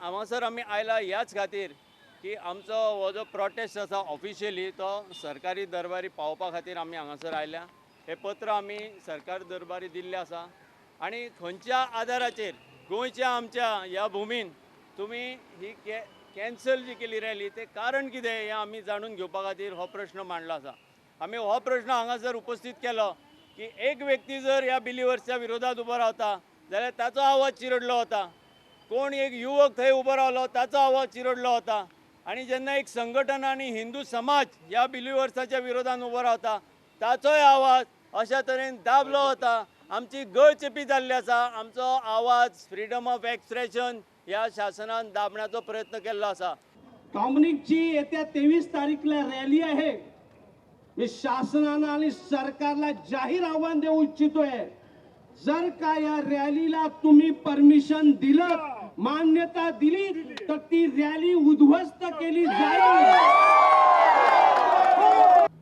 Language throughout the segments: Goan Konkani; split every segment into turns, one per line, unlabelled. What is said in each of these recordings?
हांगासर आमी आयला ह्याच खातीर की आमचो हो जो प्रोटेस्ट आसा ऑफिशियली तो सरकारी दरबारी पावोवपा खातीर आमी हांगासर आयल्या. हें पत्र आमी सरकार दरबारी दिल्लें आसा आनी खंयच्या आदाराचेर गोंयच्या आमच्या ह्या भुमीन तुमी ही कॅन्सल जी केली रॅली तें कारण कितें हें आमी जाणून घेवपा खातीर हो प्रश्न मांडलो आसा. आमी हो प्रश्न हांगासर उपस्थीत केलो की एक व्यक्ती जर ह्या बिलिवर्सच्या विरोधात उबो रावता जाल्यार ताचो आवाज चिरडलो वता, कोण एक युवक थंय उबो रावलो ताचो आवाज चिरडलो वता आनी जेन्ना एक संघटना आनी हिंदू समाज ह्या बिलिवर्साच्या विरोधात उबो रावता ताचोय आवाज अशा तरेन दाबलो वता. आमची गळचेपी जाल्ली आसा, आमचो आवाज फ्रिडम ऑफ एक्सप्रेशन ह्या शासनान दाबण्याचो प्रयत्न केल्लो आसा.
डॉमिनिकची येत्या 23 तारीखला रॅली आहे. मी शासनाला आणि सरकारला जाहीर आव्हान देऊ इच्छितोय, जर का या रॅलीला तुम्ही परमिशन दिलं, मान्यता दिली तर ती रॅली उद्ध्वस्त केली जाईल.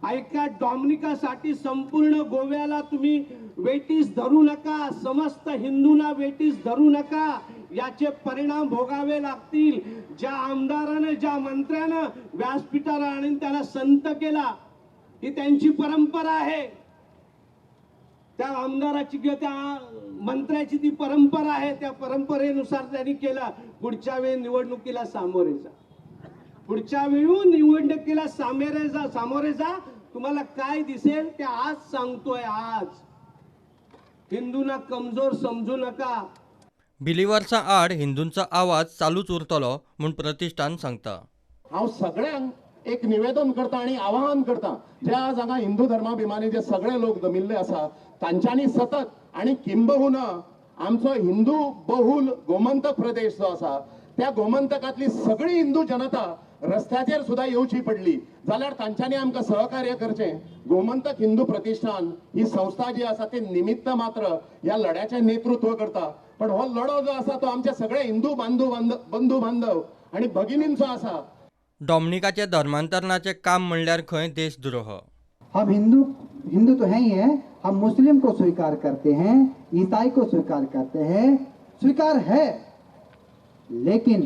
ऐका, डॉमिनिकासाठी संपूर्ण गोव्याला तुम्ही वेटीस धरू नका, समस्त हिंदूंना वेटीस धरू नका, याचे परिणाम भोगावे लागतील. ज्या आमदारानं, ज्या मंत्र्यानं व्यासपीठाला आणून त्याला संत केला, ही त्यांची परंपरा आहे. त्या आमदाराची किंवा त्या मंत्र्याची ती परंपरा आहे, त्या परंपरेनुसार त्यांनी केलं. पुढच्या वेळी निवडणुकीला सामोरे जा, पुढच्या वेळी निवडणुकीला सामोरे जा, सामोरे जा. तुम्हाला काय दिसेल ते आज सांगतोय. आज हिंदूंना कमजोर समजू नका.
बिलिवर्सां आड हिंदूंचो आवाज चालूच उरतलो म्हूण प्रतिष्ठान सांगता.
हांव सगळ्यांक एक निवेदन करता आनी आवाहन करता, जे आज हांगा हिंदू धर्माभिमानी जे सगळे लोक जमिल्ले आसा तांच्यांनी सतत आनी किंबहुना आमचो हिंदू बहुल गोमंतक प्रदेश जो आसा त्या गोमंतकांतली सगळी हिंदू जनता रस्त्याचेर सुद्दां येवची पडली जाल्यार तांच्यांनी आमकां सहकार्य करचें. गोमंतक हिंदू प्रतिष्ठान ही संस्था जी आसा ती निमित्त मात्र ह्या लढ्याचें नेतृत्व करता, पण हो लढो जो आसा तो आमचे सगळे हिंदू बंधू बांधव आनी भगिनींचो आसा.
डॉमिनिकाचे धर्मांतरणाचे काम म्हणल्यार खंय देशद्रोह.
हम हिंदू हिंदू तो हैं ही हैं, हम मुस्लिम को स्वीकार करते हैं, ईसाई को स्वीकार करते हैं, स्वीकार है, लेकिन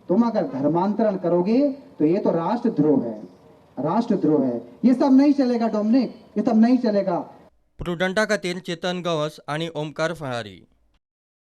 तुम अगर धर्मांतरण करोगे तो ये तो राष्ट्रद्रोह है, राष्ट्रद्रोह है. ये सब नहीं चलेगा डोमिनिक, ये सब नहीं चलेगा.
प्रुडंटा खातीर चेतन गवस आणि ओमकार फळारी.